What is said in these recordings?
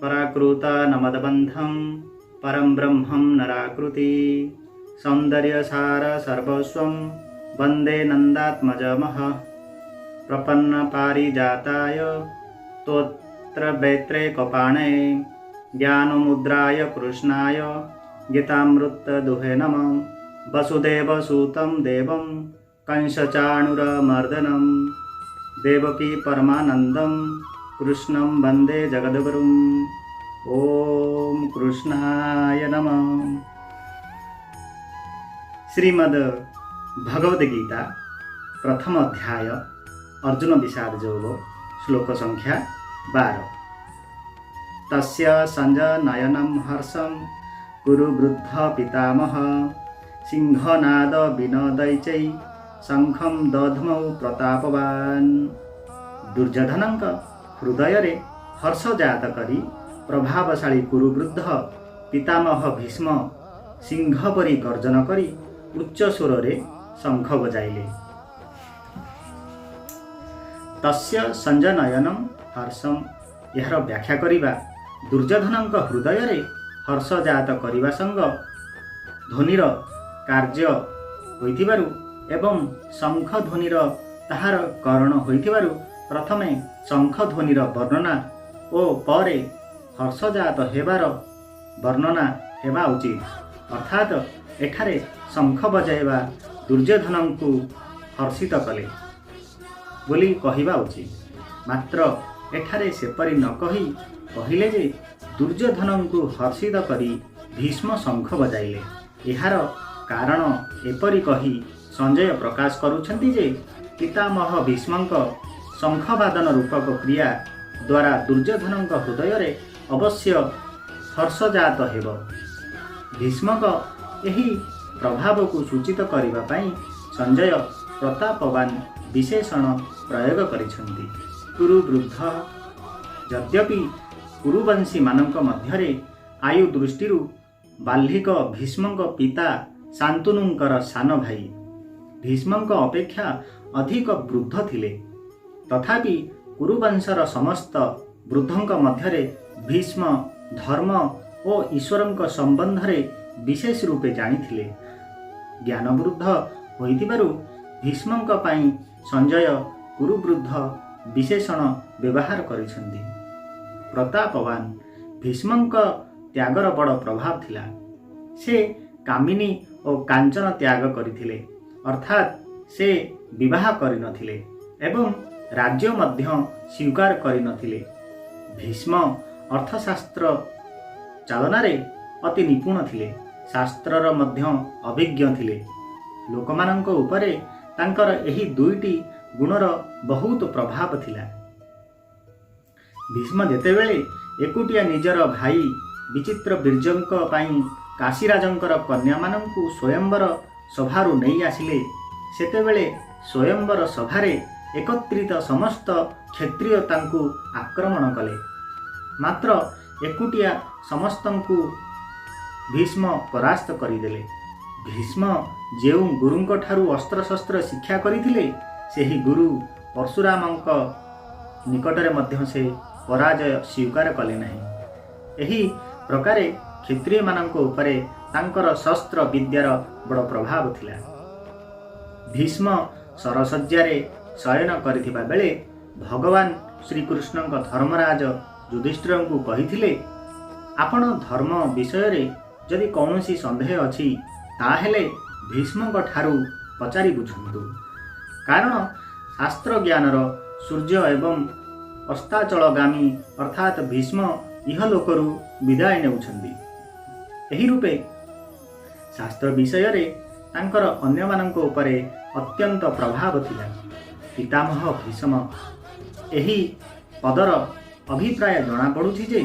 पराकृतनमदबन्धं परं ब्रह्मं नराकृति सौन्दर्यसार सर्वस्वं वन्दे नन्दात्मजमः प्रपन्नपारिजाताय तोत्रवेत्रेकपाणे ज्ञानमुद्राय कृष्णाय गीतामृतदुहे नमः। वसुदेवसुतं देवं कंसचाणूरमर्दनं देवकी परमानन्दं कृष्णं वन्दे जगद्गुरुं। ॐ कृष्णाय नमः। श्रीमद् भगवद गीता प्रथम अध्याय अर्जुन विषाद योग श्लोक संख्या 12। तस्य सञ्जनयनं हर्षं कुरु वृद्ध पितामह सिंहनाद विनदैचै शङ्खं दध्मौ प्रतापवान्। ଦୁର୍ଯ୍ୟୋଧନଙ୍କ ହୃଦୟରେ ହର୍ଷ ଜାତ କରି ପ୍ରଭାବଶାଳୀ କୁରୁବୃଦ୍ଧ ପିତାମହ ଭୀଷ୍ମ ସିଂହ ପରି ଗର୍ଜନ କରି ଉଚ୍ଚ ସ୍ୱରରେ ଶଙ୍ଖ ବଜାଇଲେ। ତସ୍ୟ ସଞ୍ଜନୟନಂ ହର୍ଷಂ, ଏହାର ବ୍ୟାଖ୍ୟା କରିବା ଦୁର୍ଯ୍ୟୋଧନଙ୍କ ହୃଦୟରେ ହର୍ଷ ଜାତ କରିବା ସଙ୍ଗ ଧ୍ୱନିର କାର୍ଯ୍ୟ ହୋଇଥିବାରୁ ଏବଂ ଶଙ୍ଖ ଧ୍ୱନିର ତାହାର କରଣ ହୋଇଥିବାରୁ ପ୍ରଥମେ ଶଙ୍ଖ ଧ୍ୱନିର ବର୍ଣ୍ଣନା ଓ ପରେ ହର୍ଷଜାତ ହେବାର ବର୍ଣ୍ଣନା ହେବା ଉଚିତ। ଅର୍ଥାତ୍ ଏଠାରେ ଶଙ୍ଖ ବଜାଇବା ଦୁର୍ଯ୍ୟୋଧନଙ୍କୁ ହର୍ଷିତ କଲେ ବୋଲି କହିବା ଉଚିତ। ମାତ୍ର ଏଠାରେ ସେପରି ନ କହି କହିଲେ ଯେ ଦୁର୍ଯ୍ୟୋଧନଙ୍କୁ ହର୍ଷିତ କରି ଭୀଷ୍ମ ଶଙ୍ଖ ବଜାଇଲେ। ଏହାର କାରଣ ଏପରି କହି ସଞ୍ଜୟ ପ୍ରକାଶ କରୁଛନ୍ତି ଯେ ପିତାମହ ଭୀଷ୍ମଙ୍କ ଶଙ୍ଖବାଦନ ରୂପକ କ୍ରିୟା ଦ୍ୱାରା ଦୁର୍ଯ୍ୟୋଧନଙ୍କ ହୃଦୟରେ ଅବଶ୍ୟ ହର୍ଷଜାତ ହେବ। ଭୀଷ୍ମଙ୍କ ଏହି ପ୍ରଭାବକୁ ସୂଚିତ କରିବା ପାଇଁ ସଞ୍ଜୟ ପ୍ରତାପବାନ ବିଶେଷଣ ପ୍ରୟୋଗ କରିଛନ୍ତି। କୁରୁବୃଦ୍ଧ, ଯଦ୍ୟପି କୁରୁବଂଶୀମାନଙ୍କ ମଧ୍ୟରେ ଆୟୁ ଦୃଷ୍ଟିରୁ ବାହ୍ଲିକ ଭୀଷ୍ମଙ୍କ ପିତା ଶାନ୍ତନୁଙ୍କର ସାନ ଭାଇ ଭୀଷ୍ମଙ୍କ ଅପେକ୍ଷା ଅଧିକ ବୃଦ୍ଧ ଥିଲେ, ତଥାପି କୁରୁବଂଶର ସମସ୍ତ ବୃଦ୍ଧଙ୍କ ମଧ୍ୟରେ ଭୀଷ୍ମ ଧର୍ମ ଓ ଈଶ୍ୱରଙ୍କ ସମ୍ବନ୍ଧରେ ବିଶେଷ ରୂପେ ଜାଣିଥିଲେ। ଜ୍ଞାନବୃଦ୍ଧ ହୋଇଥିବାରୁ ଭୀଷ୍ମଙ୍କ ପାଇଁ ସଞ୍ଜୟ କୁରୁବୃଦ୍ଧ ବିଶେଷଣ ବ୍ୟବହାର କରିଛନ୍ତି। ପ୍ରତାପବାନ, ଭୀଷ୍ମଙ୍କ ତ୍ୟାଗର ବଡ଼ ପ୍ରଭାବ ଥିଲା। ସେ କାମିନୀ ଓ କାଞ୍ଚନ ତ୍ୟାଗ କରିଥିଲେ, ଅର୍ଥାତ୍ ସେ ବିବାହ କରିନଥିଲେ ଏବଂ ରାଜ୍ୟ ମଧ୍ୟ ସ୍ୱୀକାର କରିନଥିଲେ। ଭୀଷ୍ମ ଅର୍ଥଶାସ୍ତ୍ର ଚାଳନାରେ ଅତି ନିପୁଣ ଥିଲେ, ଶାସ୍ତ୍ରର ମଧ୍ୟ ଅଭିଜ୍ଞ ଥିଲେ। ଲୋକମାନଙ୍କ ଉପରେ ତାଙ୍କର ଏହି ଦୁଇଟି ଗୁଣର ବହୁତ ପ୍ରଭାବ ଥିଲା। ଭୀଷ୍ମ ଯେତେବେଳେ ଏକୁଟିଆ ନିଜର ଭାଇ ବିଚିତ୍ର ବୀର୍ଯ୍ୟଙ୍କ ପାଇଁ କାଶୀରାଜଙ୍କର କନ୍ୟାମାନଙ୍କୁ ସ୍ୱୟଂବର ସଭାରୁ ନେଇ ଆସିଲେ, ସେତେବେଳେ ସ୍ୱୟଂବର ସଭାରେ ଏକତ୍ରିତ ସମସ୍ତ କ୍ଷତ୍ରିୟ ତାଙ୍କୁ ଆକ୍ରମଣ କଲେ। ମାତ୍ର ଏକୁଟିଆ ସମସ୍ତଙ୍କୁ ଭୀଷ୍ମ ପରାସ୍ତ କରିଦେଲେ। ଭୀଷ୍ମ ଯେଉଁ ଗୁରୁଙ୍କ ଠାରୁ ଅସ୍ତ୍ରଶସ୍ତ୍ର ଶିକ୍ଷା କରିଥିଲେ, ସେହି ଗୁରୁ ପରଶୁରାମଙ୍କ ନିକଟରେ ମଧ୍ୟ ସେ ପରାଜୟ ସ୍ୱୀକାର କଲେ ନାହିଁ। ଏହି ପ୍ରକାରେ କ୍ଷତ୍ରିୟମାନଙ୍କ ଉପରେ ତାଙ୍କର ଶସ୍ତ୍ର ବିଦ୍ୟାର ବଡ଼ ପ୍ରଭାବ ଥିଲା। ଭୀଷ୍ମ ଶରଶଯ୍ୟାରେ ଶୟନ କରିଥିବା ବେଳେ ଭଗବାନ ଶ୍ରୀକୃଷ୍ଣଙ୍କ ଧର୍ମରାଜ ଯୁଧିଷ୍ଠିରଙ୍କୁ କହିଥିଲେ, ଆପଣ ଧର୍ମ ବିଷୟରେ ଯଦି କୌଣସି ସନ୍ଦେହ ଅଛି ତାହେଲେ ଭୀଷ୍ମଙ୍କ ଠାରୁ ପଚାରି ବୁଝନ୍ତୁ, କାରଣ ଶାସ୍ତ୍ର ଜ୍ଞାନର ସୂର୍ଯ୍ୟ ଏବଂ ଅସ୍ତାଚଳଗାମୀ ଅର୍ଥାତ୍ ଭୀଷ୍ମ ଇହଲୋକରୁ ବିଦାୟ ନେଉଛନ୍ତି। ଏହି ରୂପେ ଶାସ୍ତ୍ର ବିଷୟରେ ତାଙ୍କର ଅନ୍ୟମାନଙ୍କ ଉପରେ ଅତ୍ୟନ୍ତ ପ୍ରଭାବ ଥିଲା। ପିତାମହ ଭୀଷ୍ମ, ଏହି ପଦର ଅଭିପ୍ରାୟ ଜଣାପଡ଼ୁଛି ଯେ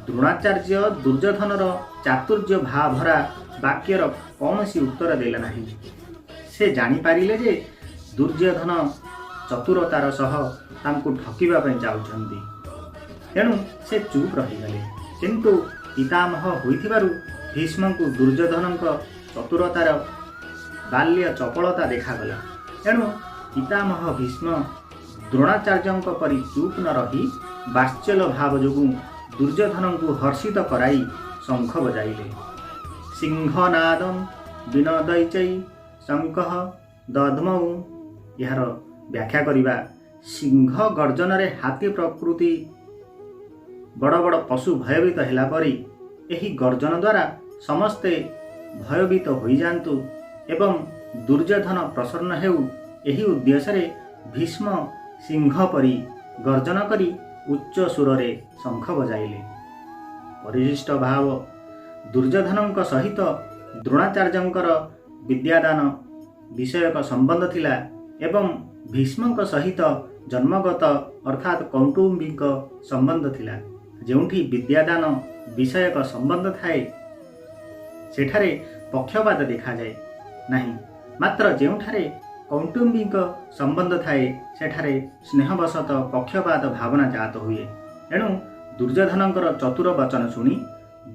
ଦ୍ରୋଣାଚାର୍ଯ୍ୟ ଦୁର୍ଯ୍ୟୋଧନର ଚାତୁର୍ଯ୍ୟ ଭାଭରା ବାକ୍ୟର କୌଣସି ଉତ୍ତର ଦେଲେ ନାହିଁ। ସେ ଜାଣିପାରିଲେ ଯେ ଦୁର୍ଯ୍ୟୋଧନ ଚତୁରତାର ସହ ତାଙ୍କୁ ଠକିବା ପାଇଁ ଚାହୁଁଛନ୍ତି, ତେଣୁ ସେ ଚୁପ୍ ରହିଗଲେ। କିନ୍ତୁ ପିତାମହ ହୋଇଥିବାରୁ ଭୀଷ୍ମଙ୍କୁ ଦୁର୍ଯ୍ୟୋଧନଙ୍କ ଚତୁରତାର ବାଲ୍ୟ ଚପଳତା ଦେଖାଗଲା। ତେଣୁ ପିତାମହ ଭୀଷ୍ମ ଦ୍ରୋଣାଚାର୍ଯ୍ୟଙ୍କ ପରି ଚୁପ୍ ନ ରହି ବାତ୍ସଲ୍ୟ ଭାବ ଯୋଗୁଁ ଦୁର୍ଯ୍ୟୋଧନଙ୍କୁ ହର୍ଷିତ କରାଇ ଶଙ୍ଖ ବଜାଇଲେ। ସିଂହନାଦಂ ବିନଦୈଚୈ ଶଙ୍ଖଃ ଦଧ୍ମୌ। ଏହାର ବ୍ୟାଖ୍ୟା କରିବା। ସିଂହ ଗର୍ଜନରେ ହାତୀ ପ୍ରକୃତି ବଡ଼ ବଡ଼ ପଶୁ ଭୟଭୀତ ହେଲା ପରି ଏହି ଗର୍ଜନ ଦ୍ୱାରା ସମସ୍ତେ ଭୟଭୀତ ହୋଇଯାଆନ୍ତୁ ଏବଂ ଦୁର୍ଯ୍ୟୋଧନ ପ୍ରସନ୍ନ ହେଉ, ଏହି ଉଦ୍ଦେଶ୍ୟରେ ଭୀଷ୍ମ ସିଂହ ପରି ଗର୍ଜନ କରି ଉଚ୍ଚ ସୁରରେ ଶଙ୍ଖ ବଜାଇଲେ। ପରିଶିଷ୍ଟ ଭାବ, ଦୁର୍ଯ୍ୟୋଧନଙ୍କ ସହିତ ଦ୍ରୋଣାଚାର୍ଯ୍ୟଙ୍କର ବିଦ୍ୟାଦାନ ବିଷୟକ ସମ୍ବନ୍ଧ ଥିଲା ଏବଂ ଭୀଷ୍ମଙ୍କ ସହିତ ଜନ୍ମଗତ ଅର୍ଥାତ୍ କୌଟୁମ୍ବିକ ସମ୍ବନ୍ଧ ଥିଲା। ଯେଉଁଠି ବିଦ୍ୟାଦାନ ବିଷୟକ ସମ୍ବନ୍ଧ ଥାଏ, ସେଠାରେ ପକ୍ଷପାତ ଦେଖାଯାଏ ନାହିଁ। ମାତ୍ର ଯେଉଁଠାରେ କୌଟୁମ୍ବିକ ସମ୍ବନ୍ଧ ଥାଏ, ସେଠାରେ ସ୍ନେହବଶତଃ ପକ୍ଷପାତ ଭାବନା ଜାତ ହୁଏ। ଏଣୁ ଦୁର୍ଯ୍ୟୋଧନଙ୍କର ଚତୁର ବଚନ ଶୁଣି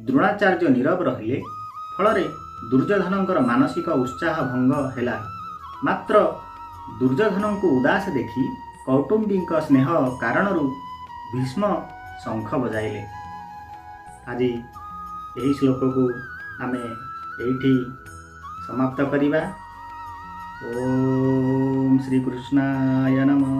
ଦ୍ରୋଣାଚାର୍ଯ୍ୟ ନୀରବ ରହିଲେ। ଫଳରେ ଦୁର୍ଯ୍ୟୋଧନଙ୍କର ମାନସିକ ଉତ୍ସାହ ଭଙ୍ଗ ହେଲା। ମାତ୍ର ଦୁର୍ଯ୍ୟୋଧନଙ୍କୁ ଉଦାସ ଦେଖି କୌଟୁମ୍ବିକ ସ୍ନେହ କାରଣରୁ ଭୀଷ୍ମ ଶଙ୍ଖ ବଜାଇଲେ। ଆଜି ଏହି ଶ୍ଲୋକକୁ ଆମେ ଏଇଠି ସମାପ୍ତ କରିବା। ଓମ୍ ଶ୍ରୀକୃଷ୍ଣାୟ ନମଃ।